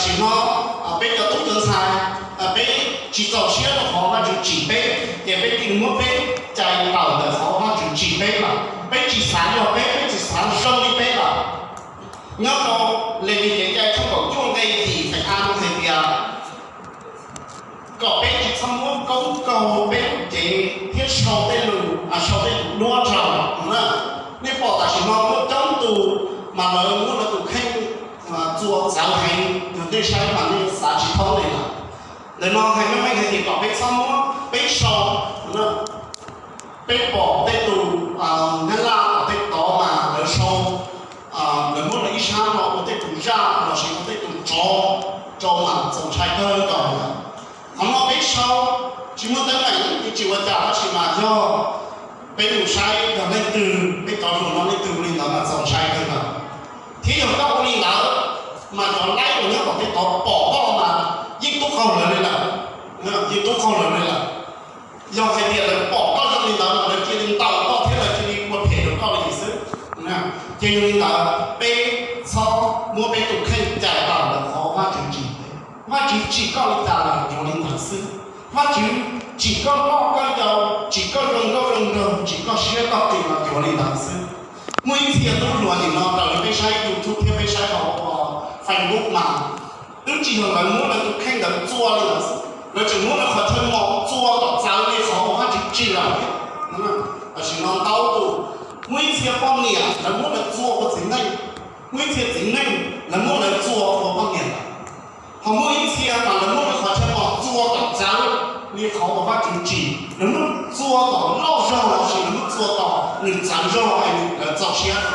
Tam sim no peb cov tub cov ntxhais, peb tsis txaus siab rau qhov Vajtswv tsim peb, ces peb cia li muab peb cais tawm ntawm qhov Vajtswv tsim peb lawm. Peb tsis xav yog peb, peb tsis xav zoo li peb lawm. Nyob rau Levis Kev cai tshooj kaum cuaj nqe yim feem a no hais tias kom peb tsis txhob muab koob kaug peb lub cev thiab sau tej lus, sau tej tus duab raug. Nej pom tam sim no muaj coob tus mas lawv muab lawv tus kheej txua txawv heev, yog nej saib mas nej xav tsis thoob li lawm. Ntawm no hais meej meej hais tias kom peb txhob muab peb sau. Peb pom tej tus Nyab Laj tom tej tod mas lawv sau, lawv muab lawv ib sab no ua tej tus zaj lossis ua tej tus tsov rau mas txaus ntshai kawg nkaus li. Qhov no peb sau tsis muaj teeb meem, peb tsis ua cas, tab sis mas yog peb mus saib yog leej twg, peb cov hluas no leej twg ua li ntawd mas txaus ntshai kawg nkaus. Thiab yog koj ua li ntawd mas cov laib uas nyob tom tej tod pom koj mas yeej tub qaug lawv li lawm, yeej tub qaug lawv li lawm. Yog hais tias lawv pom koj zoo li ntawd mas lawv cia li ntaus koj thiab lawv cia li ua phem rau koj li xwb. Ces yog li ntawd peb txhob muab peb tus kheej cais tawm ntawm qhov Vajtswv tsim peb. Vajtswv tsim koj li cas los yuav li ntawd xwb. Vajtswv tsim koj loj koj yau, tsim koj zoo nkauj zoo nraug, tsim koj siab koj qis los yuav li ntawd xwb. Muaj ib txhia tub hluas nim no raws li peb saib YouTube thiab peb saib hauv Facebook mas twb tsis yog lawv muab lawv tus kheej ntawd txua li lawm, lawv tseem muab lawv qhov chaw mos txua kom txawv li qhov uas Vajtswv tsim lawm thiab. Tam sim no ntau tus, muaj ib txhia poj niam lawv muab lawv txua ua txiv neej, muaj ib txhia txiv neej lawv muab lawv txua ua poj niam lawm, ho muaj ib txhia mas lawv muab lawv qhov chaw mos txua kom txawv li qhov uas Vajtswv tsim, lawv muab txua kom loj zog lossis lawv muab txua kom nws txawv zog es lawv txaus siab.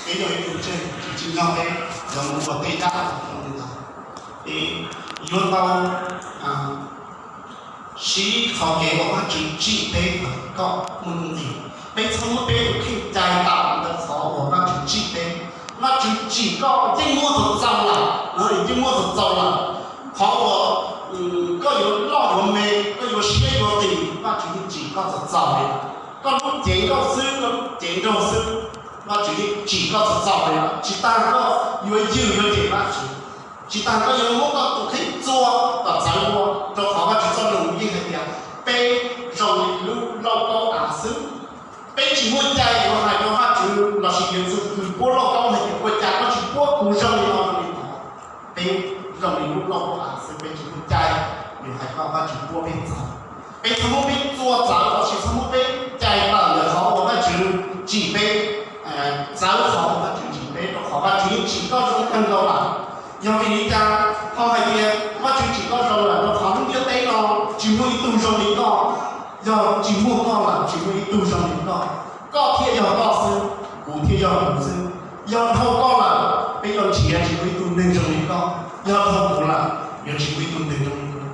Peb yog ib tug ntseeg, tsis tsim nyog peb yuav mus ua tej yam zoo li ntawd. Peb yuav tau siv qhov kev uas Vajtswv tsim peb kom muaj nuj nqis. Peb txhob muab peb tus kheej cais tawm ntawm qhov uas Vajtswv tsim peb. Vajtswv tsim koj yeej muaj txaus txaus lawm, yeej muaj txaus txaus lawm. Qhov uas koj yuav loj yuav me, koj yuav siab yuav qis, Vajtswv yeej tsim koj txaus txaus li. Koj lub cev nkauj xwb, koj lub cev nraug xwb, Vajtswv yeej tsim koj txaus txaus li. Tsis tas koj yuav ywg yuav cem Vajtswv, tsis tas koj yuav muab koj tus kheej txua kom txawv dua, rau qhov Vajtswv txoj lus yeej hais tias peb zoo li lub lauj kaub av xwb. Peb tsis muaj cai yuav hais rau Vajtswv lossis yuav txwv kws puab lauj kaub hais tias ua cas koj tsis puab kuv zoo li no zoo li no. Peb zoo li lub lauj kaub av xwb, peb tsis muaj cai yuav hais kom Vajtswv puab peb txawv. Peb txhob muab peb txua txawv lossis txhob muab peb cais tawm ntawm qhov uas Vajtswv tsim peb, txawv qhov uas Vajtswv tsim peb, rau qhov Vajtswv yeej tsim koj zoo kawg nkaus lawm. Yog vim li cas ho hais tias Vajtswv tsim koj zoo lawm? Rau qhov lub ntiaj teb no tsis muaj ib tug zoo li koj. Yog tsis muaj koj lawm tsis muaj ib tug zoo li koj. Koj thiaj yog koj xwb, kuv thiaj yog kuv xwb. Yog dhau koj lawm peb yuav nrhiav tsis muaj ib tug neeg zoo li koj, yog dhau kuv lawm yuav tsis muaj ib tug neeg zoo li kuv.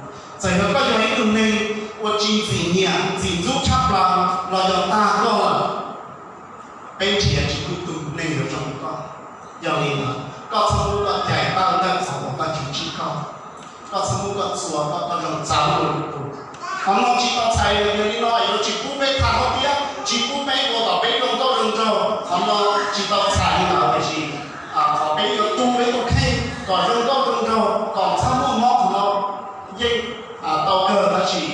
Txawm yog koj yog ib tug neeg uas tsis ntxim nyiam ntxim ntxub tshaj plaws los yog tag koj lawm, peb nrhiav tsis muaj ib tug neeg yuav zoo li koj. Yog li ntawd koj txhob muab koj cais tawm ntawm qhov uas Vajtswv tsim koj. Koj txhob muab koj txua kom koj zoo txawv dua li tus. Qhov no tsis tau txhais yog li no yuav tsis pub peb tham hauj tiab, tsis pub peb ua kom peb zoo nkauj zoo nraug. Qhov no tsis tau txhais li ntawd, tiam sis qhov peb yuav tu peb tus kheej kom zoo nkauj zoo nraug kom txhob muaj mob, qhov no yeej tau kawg, tab sis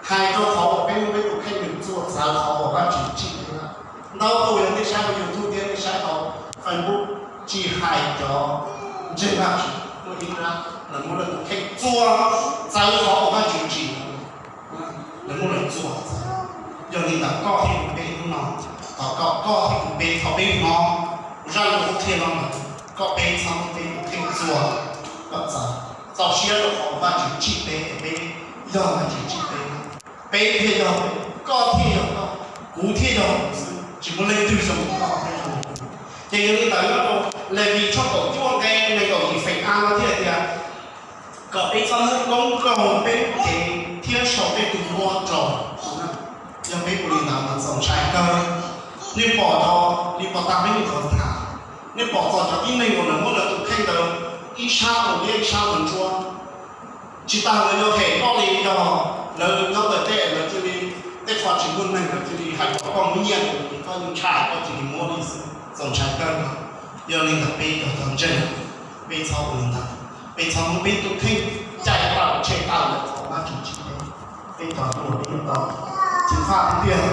hais rau qhov uas peb muab peb tus kheej mus txua txawv qhov uas Vajtswv tsim peb lawm. Ntau tus yog nej saib hauv YouTube thiab nej saib hauv Facebook, tsis hais cov ntseeg Vajtswv, muaj ib rab lawv muab lawv tus kheej txua txawv qhov uas Vajtswv tsim, lawv muab lawv txua txawv. Yog li ntawd koj thiab kuv peb hnub no, thov koj, koj thiab kuv peb, thov peb hnov zaj lus qhuab qhia no lawm, koj peb txhob muab peb tus kheej txua kom txawv, txaus siab rau qhov uas Vajtswv tsim peb, peb yog Vajtswv tsim peb, peb thiaj yog peb, koj thiaj yog koj, kuv thiaj yog kuv xwb, tsis muaj leej twg zoo li koj thiab zoo li kuv. Ces yog li ntawd nyob rau Levis tshooj kaum cuaj nqe nees nkaum yim feem a no thiaj tias kom peb txhob muab koob kaug peb lub cev thiab sau tej tus duab raug. Yog peb ua li ntawd mas txaus ntshai kawg. Nej pom tau li puas tag peb nyuam qhuav tham, nej pom txog cov tib neeg uas lawv muab lawv tus kheej ntawd ib sab ua liab ib sab ua ntsuab, tsis tas lawv yuav them koj li, yog lawv nyob ntawm tej lawv cia li, tej qho tsis muaj neeg lawv cia li hais kom koj muab nyiaj, koj yeej ntshai koj cia li muab li xwb, txaus ntshai kawg nkaus. Yog li ntawd peb cov ntseeg, peb txhob ua li ntawd. Peb txhob muab peb tus kheej cais tawm tshem tawm ntawm qhov Vajtswv tsim peb. Peb cov hluas peb yuav tau ceev faj tiag tiag,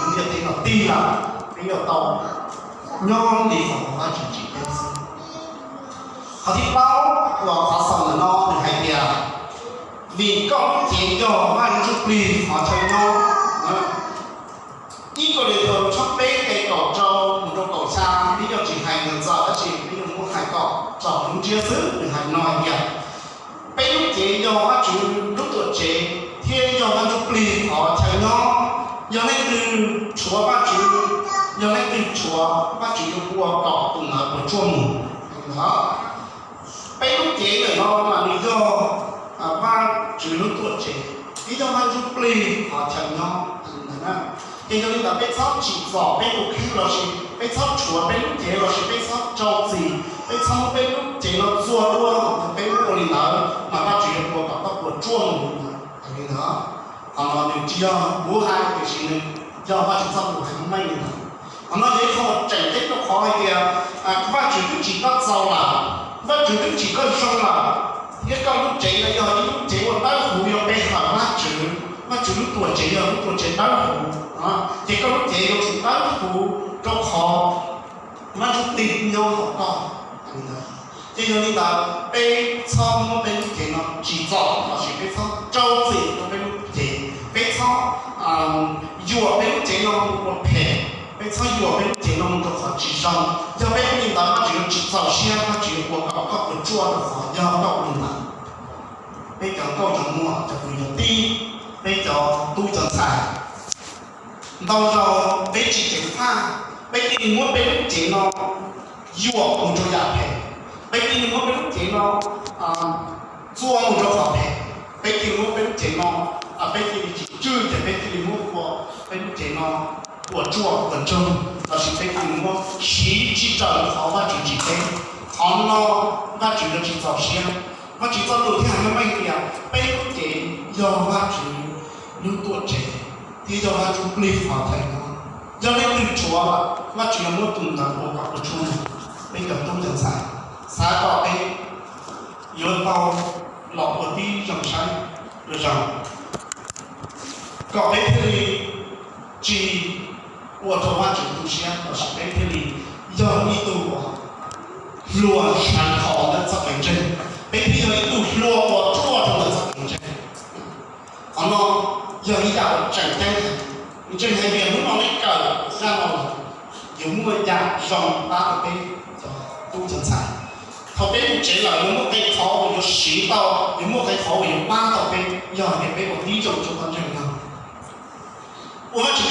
ntiaj teb no tig lawm, peb yuav tau nyob li qhov uas Vajtswv tsim peb xwb. Qhov thib plaub uas qhov xaus ntawm no nws hais tias, vim koj lub cev yog Vajtswv ntsuj plig qhov chaw nyob. Ib Kauleethaus tshooj peb nqe kaum rau mus rau kaum xya, peb yuav tsis hais ntawm txawm tab sis peb yuav muab hais kom txog lub ntsiab xwb, nws hais no hais tias, peb lub cev yog Vajtswv lub tuam tsev thiab yog Vajtswv ntsuj plig qhov chaw nyob. Yog leej twg rhuav Vajtswv, yog leej twg rhuav Vajtswv yuav ua kom tus ntawd puas tsuaj mus. Peb lub cev ntawm no mas nws yog Vajtswv lub tuam tsev thiab yog Vajtswv ntsuj plig qhov chaw nyob. Ces yog li ntawd peb txhob tsim txom peb tus kheej los sis peb txhob rhuav peb lub cev los sis peb txhob rau txim, peb txhob muab peb lub cev no txua dua, yog peb ua li ntawd mas Vajtswv yuav ua kom koj puas tsuaj mus li ntawd. Qhov no nws tsis yog kuv hais tiam sis nws yog Vajtswv txoj lus hais meej li ntawd. Qhov no yog ib qho uas tseem ceeb rau qhov hais tias Vajtswv twb tsim koj txaus lawm, Vajtswv twb tsim koj zoo lawm, thiab koj lub cev no yog ib lub cev uas dawb huv, yog pe hawm Vajtswv, Vajtswv lub tuam tsev yog lub tuam tsev dawb huv, ces koj lub cev yuav tsum dawb huv rau qhov Vajtswv tig nyob hauv koj. Ces yog li ntawd peb txhob muab peb lub cev no tsim txom los sis peb txhob rau txim rau peb lub cev, peb txhob yuam peb lub cev no mus ua phem, peb txhob yuam peb lub cev no mus rau qhov tsis zoo. Yog peb ua li ntawd Vajtswv yuav tsis txaus siab, Vajtswv yuav ua kom koj puas tsuaj rau qhov yog koj ua li ntawd. Peb cov nkauj cov muam, cov kwv cov tij, peb cov tub cov ntxhais, ntau zaus peb tsis ceev faj, peb cia li muab peb lub cev no yuam mus rau yam phem, peb cia li muab peb lub cev no txua mus rau qhov phem, peb cia li muab peb lub cev no, peb cia li tsis tswj ces peb cia li muab ua peb lub cev no puas tsuaj puas ntsoog, los sis peb cia li muab siv tsis raws li qhov Vajtswv tsim peb. Qhov no Vajtswv yuav tsis txaus siab. Vajtswv txoj lus thiaj hais meej tias peb lub cev yog Vajtswv lub tuam tsev thiab yog Vajtswv plig qhov chaw nyob. Yog leej twg rhuav, Vajtswv yuav muab tus ntawd ua kom puas tsuaj. Peb cov tub cov ntxhais, xav kom peb yuav tau los ua tib zoo saib zoo, kom peb thiaj li tsis ua rau Vajtswv tu siab los sis peb thiaj li yog ib tug uas hluas sawv khov ntawm txoj kev ntseeg, peb thiaj yog ib tug hluas uas ruaj rau ntawm txoj kev ntseeg. Qhov no yog ib yam uas tseem ceeb heev. Ntseeg hais tias hnub no neb kawm zaj no lawm, yuav muaj yam zoo pab rau peb cov tub cov ntxhais. Thaum peb mus tsev lawm yuav muaj qee qhov uas yuav siv tau, yuav muaj qee qhov uas yuav pab tau peb yog hais tias peb ua tib zoo rau qhov ntseeg no. Ua Vajtswv